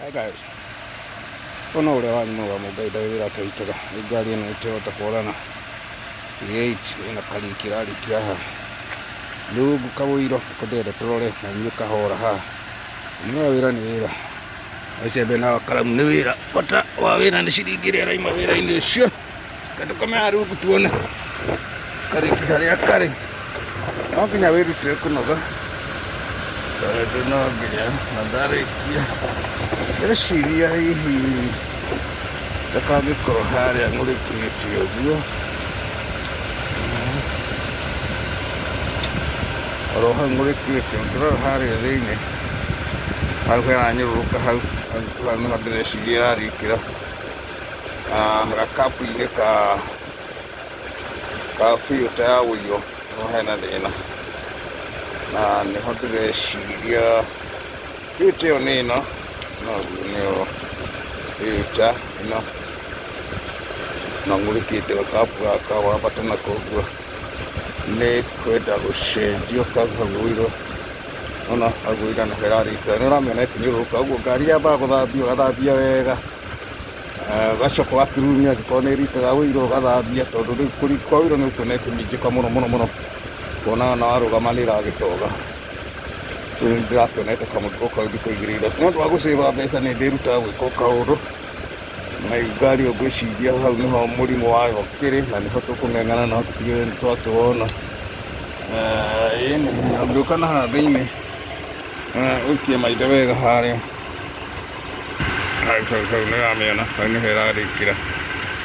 Hi guys. Ona ũrĩa wanyu mũrũ wa Mũngai ndarĩ wĩra atarutaga. Nĩ ngari ĩno ĩtĩhota kũrana. V8 ĩna kariki ĩrariki haha. Rungu kawũiro nĩko ndĩrenda tũrore na inyuĩ kahora haha. Nĩ wĩra nĩ wĩra. Icembe na karamu nĩ wĩra. Bata wa wĩra nĩ ciringi ĩrĩa ĩraima wĩra-inĩ ũcio. Reke tũkome haha rungu tuone karĩki harĩa karĩ. No nginya wĩrutĩre kũnoga tondũ no nginya matharĩkia. Ndĩreciria hihi ta kangĩkorwo harĩa ng'ũrĩkĩte ũguo. Oro hau ng'ũrĩkĩte ũngĩrora harĩa thĩinĩ hau haranyũrũrũka hau, hau nĩho ndĩreciria ĩrarikĩra. Gakabu-inĩ ka filter ya ũiro no hena thĩna na nĩho ndĩreciria filter ĩyo nĩ ĩno no nĩyo filter ĩno na ng'ũrĩkĩte gakabu gaka wambata nako ũguo nĩ kwenda gũcenjio kau hau ũiro ona hau ũira nĩho ĩrarika nĩ ũramĩona ĩkĩnyũrũrũka ũguo ngari yambaga gũthambio ũgathambia wega. Ũgacoka ũgakĩrurumia angĩkorwo nĩ ĩrikaga ũiro ũgathambia tondũ rĩu kũrika ũiro nĩ ũkuona ĩkĩminjĩka mũno mũno mũno kuona ona warũgama nĩ ĩragĩtoga. Rĩu nĩ ndĩrakĩonete kamũtugo kau thikũ igĩrĩ ithatũ. Nĩ ũndũ wa gũcĩba mbeca nĩ ndĩrutaga gwĩka o kaũndũ na rĩu ngari ĩyo ngwĩciria hau nĩho mũrimũ wayo ũkĩrĩ na nĩho tũkũng'eng'ana naho tũtigĩrĩre nĩ twakĩwona. Ĩni ũngĩũka na haha thĩinĩ ũikie maitho wega harĩa. Hau hau hau nĩ ũramĩona hau nĩho ĩrarĩkĩra.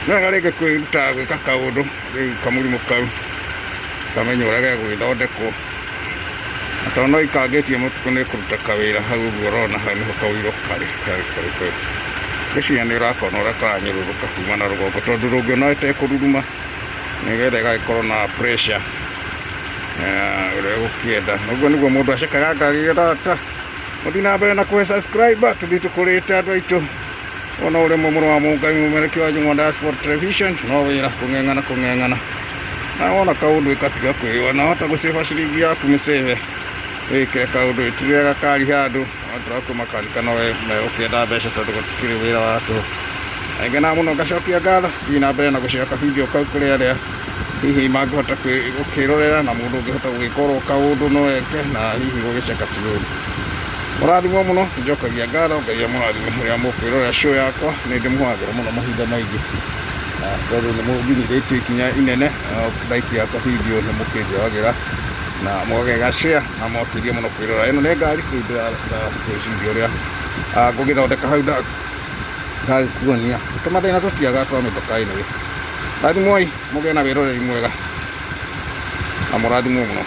Nĩ wega rĩngĩ kwĩruta gwĩka kaũndũ rĩu kamũrimũ kau ũkamenya ũrĩa gegũgĩthondekwo. Na tondũ no ikangĩtie mũtukũ nĩ ĩkũruta kawĩra hau ũguo ũrona hau nĩho kaũirũ karĩ kau kau kau. Ngwĩciria nĩ ũrakona ũrĩa karanyũrũrũka kuma na rũgongo tondũ ndũngĩona ĩtekũruruma nĩgetha ĩgagĩkorwo na pressure ũrĩa ĩgũkĩenda. Ũguo nĩguo mũndũ acekaga ngari ĩrĩa thata. Mũthiĩ na mbere na kũhe subscribe tũthiĩ tũkũrĩte andũ aitũ ona ũrĩa mũrũ wa Mũngai mũmerekia wa Jung'wa Diaspora Television no wĩra kũng'eng'ana kũng'eng'ana na wona kaũndũ ĩkatiga kwĩyũa na wahota gũcĩba ciringi yaku mĩcĩbe wĩkĩre kaũndũ ĩtirĩa gakari handũ andũ aku makarika no megũkĩenda mbeca tondũ gũtikĩrĩ wĩra wa tũhũ. Ngenaga mũno ngacokia ngatho thiĩ na mbere na gũcĩba ka video kau kũrĩ arĩa hihi mangĩhota gũkĩrorera na mũndũ ũngĩhota gũgĩka oro kaũndũ no eke na hihi gũgĩceka ti ũru. Mũrathimwo mũno, njokagia ngatho, Ngai amũrathime rĩrĩa mũkwĩrorera show yakwa, nĩ ndĩmũhoyagĩra mũno mahinda maingĩ tondũ nĩ mũnginyithĩtie ikinya inene, ndaikia ka video nĩ mũkĩnjoyagĩra na mũgagĩka share na mwakĩria mũno kwĩrorera. Ĩno nĩ ngari rĩu ndĩreciria ũrĩa ngũgĩthondeka hau ndagĩkuonia. Tũmathĩna tũtiagaga twa mĩtoka ĩno. Rathimwoi mũgĩe na wĩroreri mwega na mũrathimwo mũno.